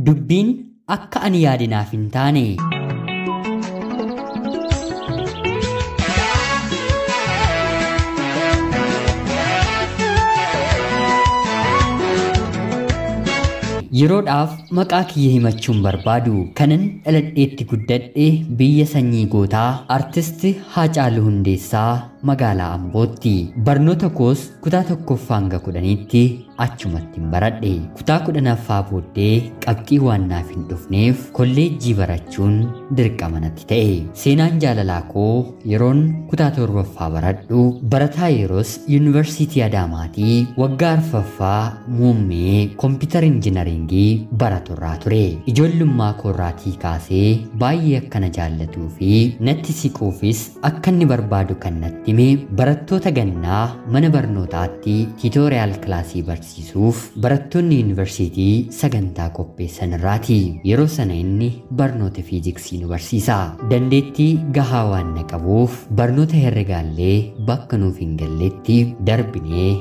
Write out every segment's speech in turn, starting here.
Dubbiin akka ani yaadinaaf hin taane. Yeroodhaaf maqaa kiyya himachuun barbaadu kanan dhaladheetti guddadhe biyya sanyii gootaa artisti Haacaaluu Hundeessaa magaalaa Ambootti. Barnoota koos kutaa tokkoffaa hanga 10tti achumatti hin baradhe. Kutaa 10ffaa booddee qabxii waan naaf hin dhufneef kolleejjii barachuun dirqama natti ta'e. Seenaan jaalalaa koo yeroon kutaa 7ffaa baradhu barataa yeroos yuunivarsiitii Adaamaatii waggaa 4ffaa muummee kompiitara injinaringii baraturraa ture. Ijoollummaa koorraatii kaasee baay'ee akkana jaallatuu fi natti siquufis akka inni barbaadu kan natti hime barattoota gannaa mana barnootaatti tiitooriyaal kilaasii barsiisuuf barattoonni yuunivarsiitii sagantaa qopheessan irraati. Yeroo sana inni barnoota fiiziksii nu barsiisa. Dandeettii gahaa waan na qabuuf barnoota herregaallee bakka nuuf hin galletti darbinee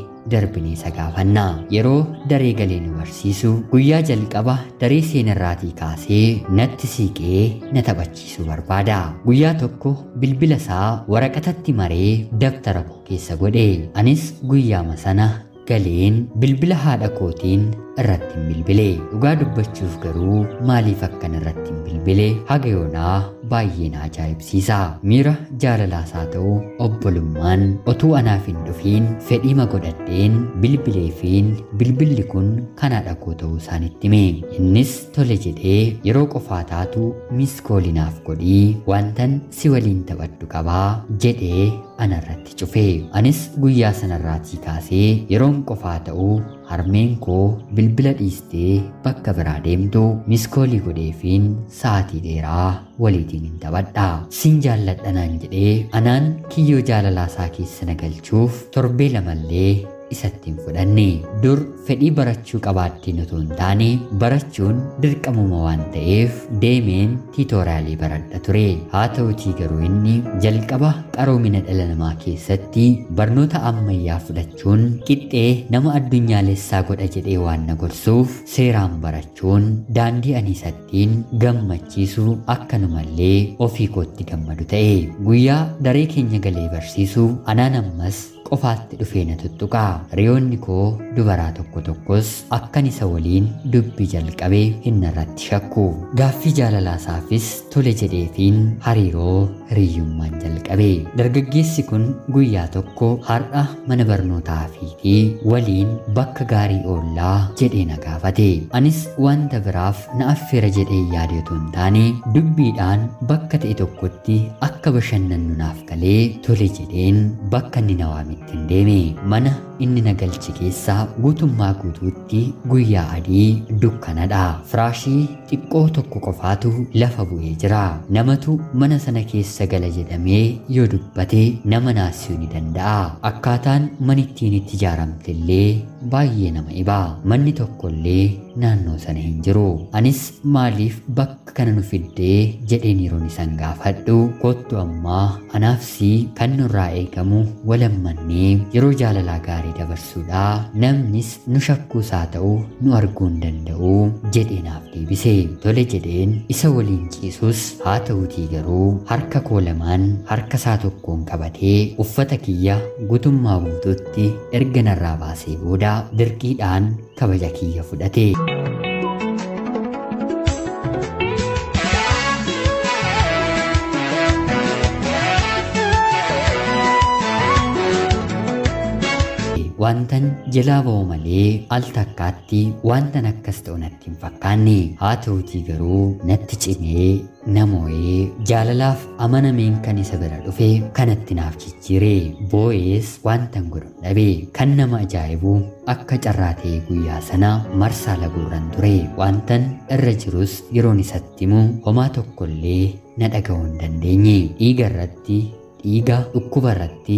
isa gaafanna. Yeroo daree galee nu barsiisu guyyaa jalqaba daree seenarraatii kaasee natti siiqee na taphachiisuu barbaada. Guyyaa tokko bilbila isaa waraqatatti maree dabtara koo keessa godhe. Anis guyyaama sana galeen bilbila haadha kootiin irratti hin bilbile. Dhugaa dubbachuuf garuu maaliif akkan irratti hin bilbile haga yoonaa baay'ee na ajaa'ibsiisa. Miira jaalalaas haa ta'u obbolummaan otuu anaaf hin dhufiin fedhiima godhadheen bilbileefiin bilbilli kun kan haadha koo ta'uu isaanitti hime. Innis tole jedhee yeroo qofaa taatu miskoolinaaf godhii wantan si waliin taphadhu qabaa jedhee anarratti cufe. Anis guyyaa sanarraatii kaasee yeroon qofaa ta'uu harmeen koo bilbila dhiistee bakka biraa deemtu miskoolii godheefiin sa'aatii dheeraa waliitiin hin taphadha. Sin jaalladha naan jedhee anaan kiyyoo jaalalaasaa keessa na galchuuf torbee lamallee isatti hin fudhanne. Dur fedhii barachuu qabaattiin otoo hin taane barachuun dirqamuma waan ta'eef deemeen tiitooriyaalii baradha ture. Haa ta'utii garuu inni jalqaba qaroomina dhala namaa keessatti barnoota ammayyaa fudhachuun qixxee nama addunyaalessaa godha jedhee waan na gorsuuf seeraan barachuun daandii ani isattiin gammachiisu akkanumallee ofii kootti gammadu ta'e. Guyyaa daree keenya galee barsiisu anaan ammas qofaatti dhufee na tuttuqa. Hiriyoonni koo dubaraa tokko tokkos akkan isa waliin dubbii jalqabee hin irratti shakku. Gaaffii jaalalaasaafis tole jedheefiin hariiroo hiriyyummaan jalqabe. Dargaggeessi kun guyyaa tokko har'a mana barnootaa fiitii waliin bakka gaarii oollaa jedhee na gaafate. Anis wanta biraaf na affeera jedhee yaade otoo hin taane dubbiidhaan bakka ta'e tokkotti akka bashannannu naaf galee tole jedheen bakka inni na waametti hin deeme. Mana inni na galche keessaa guutummaa guutuutti guyyaa adii dukkanadha. Firaashii xiqqoo tokko qofaatu lafa bu'ee jira. Namatu mana sana keessa gala jedhamee yoo dubbate nama naasisuu ni danda'a. Akkaataan manittiin itti ijaaramte illee baay'ee nama dhiba. Manni tokkollee naannoo sana hin jiru. Anis maaliif bakka kana nu fiddee jedheen yeroon isaan gaafadhu kottu ammaa anaaf si kan nurraa eegamu walammannee yeroo jaalalaa gaarii dabarsuudha. Namnis nu shakkuus haa ta'u nu arguu hin danda'u jedhee naaf deebise. Tole jedheen isa waliin ciisus haa ta'utii garuu harka koo lamaan harka isaa tokkoon qabatee uffata kiyya guutummaa guutuutti erga narraa baasee booda dirqiidhaan kabaja kiyya fudhate. Wantan jalaa ba'u malee al takkaatti wantan akkas ta'u natti hin fakkaanne. Haa ta'utii garuu natti cimee namoo'ee jaalalaaf amanameen kan isa bira dhufe kanatti naaf jijjiire. Boo'ees wantan godhu dhabe. Kan nama ajaa'ibu akka carraa ta'e guyyaa sana marsaa laguurran ture. Wantan irra jirus yeroon isatti himu homaa tokkollee na dhaga'uu hin dandeenye. Dhiiga irratti dhiiga, dhukkuba irratti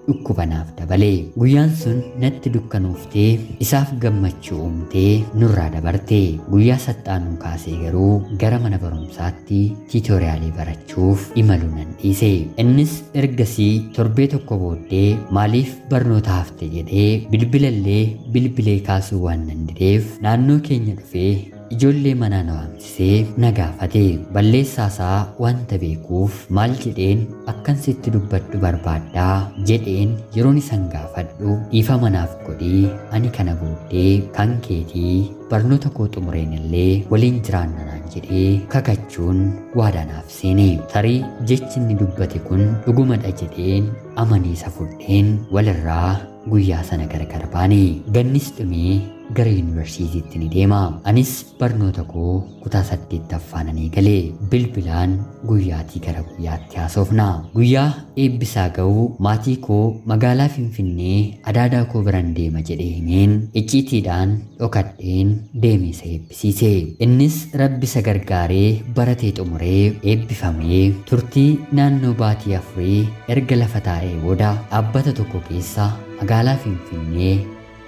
dhukkuba naaf dabale. Guyyaan sun natti dukkanooftee isaaf gammachuu uumtee nurraa dabarte. Guyyaa saxxaanuu kaasee garuu gara mana barumsaatti tiitooriyaalii barachuuf imaluu nan dhiise. Innis ergasii torbee tokko booddee maaliif barnoota hafte jedhee bilbilallee bilbilee kaasuu waan nan dideef naannoo keenya dhufee ijoollee manaa na waamsisee na gaafate. Balleessaasaa wanta beekuuf maal jedheen akkan sitti dubbadhu barbaaddaa jedheen yeroon isan gaafadhu dhiifama naaf godhii ani kana booddee kan keetii barnoota koo xumureen illee waliin jiraanna naan jedhee kakachuun waadaa naaf seene. Tarii jechi inni dubbate kun dhugumadha jedheen amanii isa fudheen walirraa guyyaa sana gargar baane. Gannis dhumee gara yuunivarsiitiitti ni deema. Anis barnoota koo kutaa 8ffaa nan eegale. Bilbilaan guyyaatii gara guyyaatti haasofna. Guyyaa eebbisaa ga'uu maatii koo magaalaa Finfinnee adaadaa koo biran deema jedhee himeen icciitiidhaan dhokadheen deemee isa eebbisiise. Innis rabbi isa gargaaree baratee xumuree eebbifamee turtii naannoo baatii 4 erga lafa taa'ee booda dhaabbata tokko keessa magaalaa Finfinnee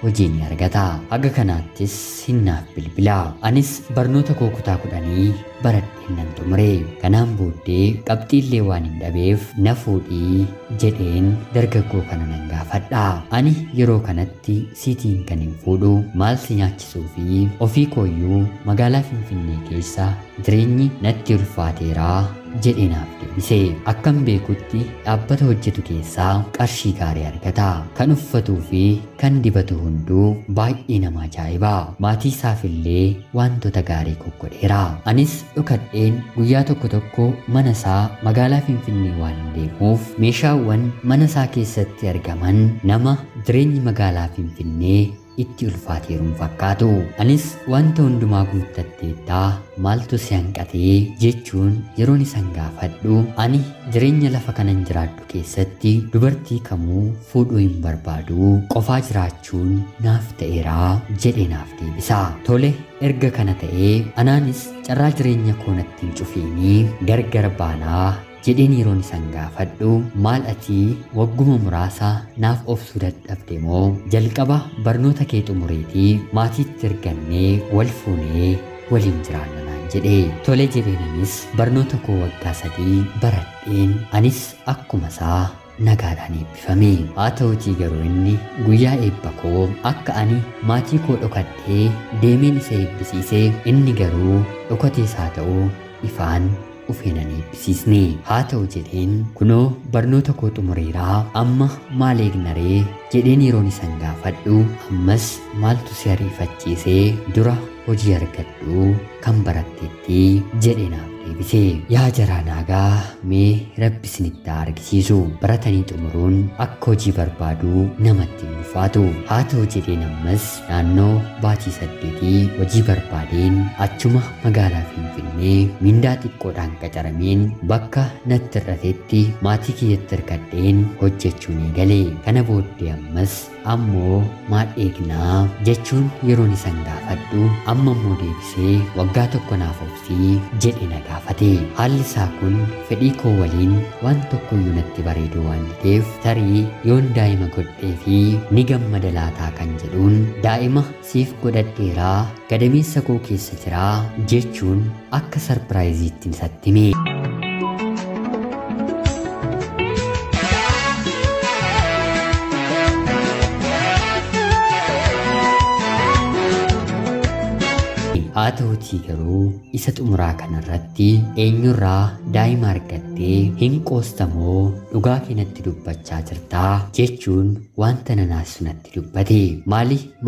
hojii ni argata. Haga kanaattis hinnaaf bilbila. Anis barnoota koo kutaa 10 baradheen nan xumure. Kanaan booddee qabxiillee waan hin dhabeef na fuudhii jedheen dargaggoo kana nan gaafadha. Ani yeroo kanatti siitiin kan hin fuudhu maal si nyaachisuu fi ofii kooyyuu magaalaa Finfinnee keessa jireenyi natti ulfaateeraa jedhee naaf deebise. Akkan beekutti dhaabbata hojjetu keessaa qarshii gaarii argata. Kan uffatuu fi kan dibatu hunduu baay'ee nama ajaa'iba. Maatii isaaf illee wantoota gaarii goggodheera. Anis dhokadheen guyyaa tokko tokko mana isaa magaalaa Finfinnee waan deemuuf meeshaawwan mana isaa keessatti argaman nama jireenyi magaalaa Finfinnee itti ulfaateeruun fakkaatu. Anis wanta hundumaa guuttatteettaa maaltu si hanqatee jechuun yeroon isan gaafadhu ani jireenya lafa kanan jiraadhu keessatti dubartii kamuu fuudhuu hin barbaadu qofaa jiraachuun naaf ta'eeraa jedhee naaf deebisa. Tole erga kana ta'ee anaanis carraa jireenya koo natti hin cufiinii gargar baanaa jedheen yeroon isan gaafadhu maal ati wagguma muraasa naaf obsuu dadhabde moo jalqaba barnoota kee xumureetii maatiitti ergannee wal fuunee waliin jiraanna naan jedhe. Tole jedheenanis barnoota koo waggaa 3 baradheen anis akkuma isaa nagaadhaan eebbifame. Haa ta'utii garuu inni guyyaa eebba koo akka ani maatii koo dhokadhee deemeen isa eebbisiise inni garuu dhokatees haa ta'u ifaan ufeenan eebbisiisne. Haa ta'u jedheen kunoo barnoota koo xumureeraa amma maal eegnaree jedheen yeroon isan gaafadhu ammas maaltu si ariifachiisee dura hojii argadhu kan baratteetti jedhee naaf deebise. Yaa jaraa naagaa mee rabbi isinitti haa argisiisu. Baratanii xumuruun akka hojii barbaaduu namatti hin ulfaatu. Haa ta'u jedheen ammas naannoo baatii 8 hojii barbaadeen achuma magaalaa Finfinnee mindaa xiqqoodhaan qacarameen bakka natti hir'atetti maatii kiyyatti hirkadheen hojjechuun eegale. Kana booddee ammas ammoo maal eegnaa jechuun yeroon isan gaafadhu amma immoo deebisee waggaa tokko naaf obsii jedhe na gaafate. Haalli isaa kun fedhii koo waliin waan tokkoyyuu natti bareedu waan dideef tarii yoon daa'ima godhee fi ni gammada laataa kan jedhuun daa'ima siif godhadheeraa gadameessa koo keessa jiraa jechuun akka sarpiraayiziitti isatti hime. Haa ta'utii garuu isa xumuraa kanarratti eenyurraa daa'ima argattee hin qoostamoo dhugaa kee natti dubbachaa jirtaa jechuun wanta nanaasisu natti dubbate.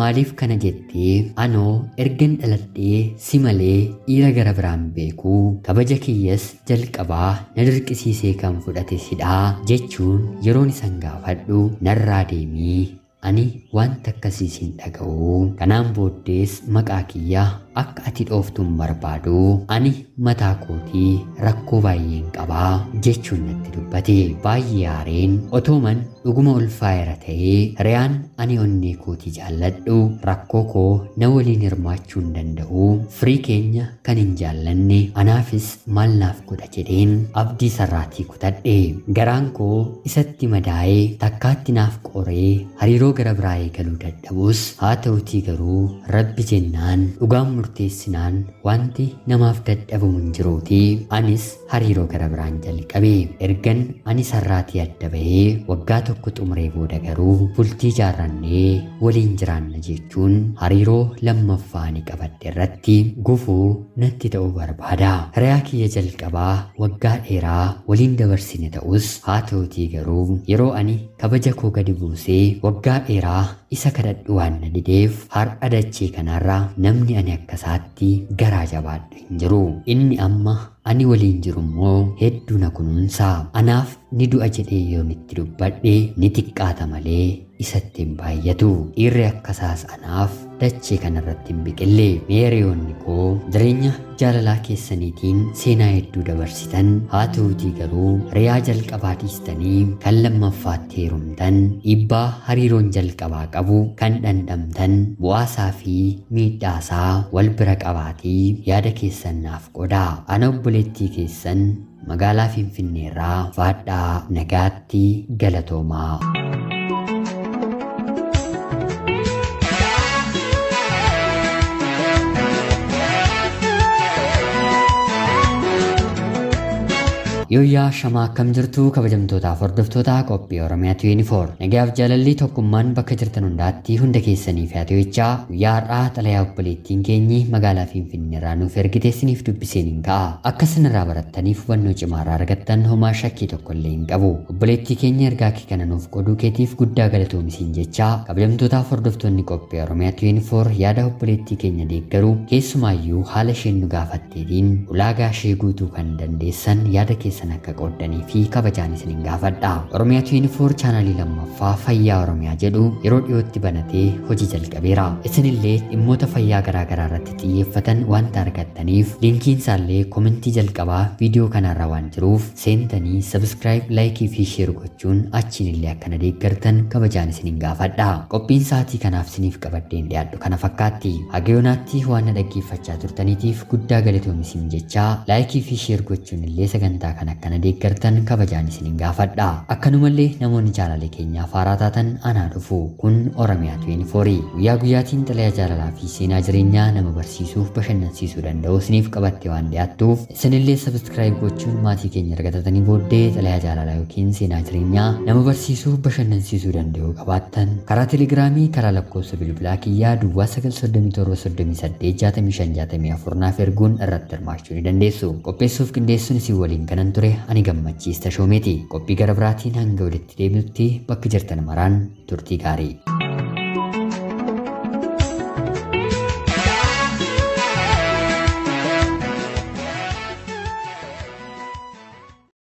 Maaliif kana jettee anoo ergan dhaladhee si malee dhiira gara biraan beekuu kabaja kiyyas jalqabaa na dirqisiisee kan fudhate sidhaa jechuun yeroon isan gaafadhu narraa deemii ani wanta akkasii siin dhaga'u. Kanaan booddees maqaa kiyya akka ati dhooftuun barbaadu ani mataa kootii rakkoo baay'een qabaa jechuun natti dubbate. Baay'ee aareen otooman dhuguma ulfaa'eera ta'ee hiriyaan ani onnee kootii jaalladhu rakkoo koo na waliin hirmaachuu hin danda'u firii keenya kan hin jaallanne anaafis maal naaf godha jedheen abdii sarraatii kutadhe. Garaan koo isatti madaa'ee takkaatti naaf qoree hariiroo gara biraa eegaluu dadhabus haa ta'utii garuu rabbi jennaan dhugaan Murteessinaan wanti namaaf dadhabamu hin jiruutii anis hariiroo gara biraan jalqabe. Ergan ani sarraatii adda bahee waggaa tokko xumuree booda garuu bultii jaarrannee waliin jiraanna jechuun hariiroo lammaffaa ani qabadhe irratti gufuu natti ta'uu barbaada. Hiriyaa kiyya jalqabaa waggaa dheeraa waliin dabarsine ta'us haa ta'utii garuu yeroo ani kabaja koo gadi buusee waggaa dheeraa isa kadhadhu waan na dideef har'a dachee kanarraa namni ani akkasaatti garaa jabaadhu hin jiru. Inni amma ani waliin jiru immoo hedduu na kunuunsa. Anaaf ni du'a jedhee yoon itti dubbadhe ni xiqqaata malee isatti hin baay'atu. Dhiirri akkasaas anaaf dachee kanarratti hin biqille. Hiriyoonni koo jireenya jaalalaa keessaniitiin seenaa hedduu dabarsitan, haa ta'utii garuu hiriyaa jalqabaa dhiistanii kan lammaffaatti heerumtan, dhiibbaa hariiroon jalqabaa qabu kan dhandhamtan, bu'aasaa fi miidhaasaa wal bira qabaatii yaada keessan naaf qodaa. Ana obboleettii keessan magaalaa Finfinneerraa faadhaa nagaatti galatoomaa. Yooyyaa shamaa akkam jirtu kabajamtootaaf hordoftoota qophii Oromiyaa 24 nagayaaf jaalalli tokkummaan bakka jirtan hundaatti hunda keessaniif haa ta'u jechaa guyyaa har'aa xalayaa obboleettiin keenyi magaalaa Finfinneerraa nuuf ergite isiniif dubbiseen hin ka'a. Akka isinirraa barattaniif hubannoo cimaarraa argattan homaa shakkii tokko illee hin qabu. Obboleettii keenya ergaa kee kana nuuf qooduu keetiif guddaa galatoomi jechaa kabajamtootaaf hordoftoonni qophii Oromiyaa 24 yaada obboleettii keenya deeggaruu keessumaayyuu haala isheen nu gaafatteetiin ulaagaa ishee guutuu kan dandeessan yaada keessan akka qooddanii fi kabajaan isinin gaafadha. Oromiyaa 24 chaanalii lammaffaa fayyaa Oromiyaa jedhu yeroo dhiyootti banatee hojii jalqabeera. Isinillee dhimmoota fayyaa garaa garaa irratti xiyyeeffatan wanta argattaniif liinkiin isaallee komentii jalqabaa viidiyoo kanarra waan jiruuf seentanii subscribe, laayikii fi share gochuun achiin illee akkana deeggartan kabajaan isinin gaafadha. Qophiin sa'aatii kanaaf isiniif qabadheen dhiyaadhu kana fakkaatti. Haga yoonaatti waan na dhaggeeffachaa turtaniitiif guddaa galatoomi jechaa laayikii fi share gochuun illee sagantaa kana akkana deeggartan kabajaan isinin gaafadha. Akkanumallee namoonni jaalala keenyaaf haaraa taatan anaa dhufu. Kun Oromiyaa 24 guyyaa guyyaatiin xalayaa jaalalaa fi seenaa jireenyaa nama barsiisuuf bashannansiisuu danda'u isiniif qabattee waan dhiyaattuuf isinillee subscribe gochuun maatii keenya argatatanii booddee xalayaa jaalalaa yookiin seenaa jireenyaa nama barsiisuuf bashannansiisuu danda'u qabaattan karaa telegiraamii karaa lakkoofsa bilbilaa kiyyaa duwwaa 937 38 65 64 naaf erguun irratti hirmaachuu ni dandeessu. Qopheessuuf qindeessuun isin waliin kanan ture ani Gammachiis Tashoomeeti. Qophii gara biraatiin hanga walitti deebinutti bakka jirtan maraan turtii gaarii.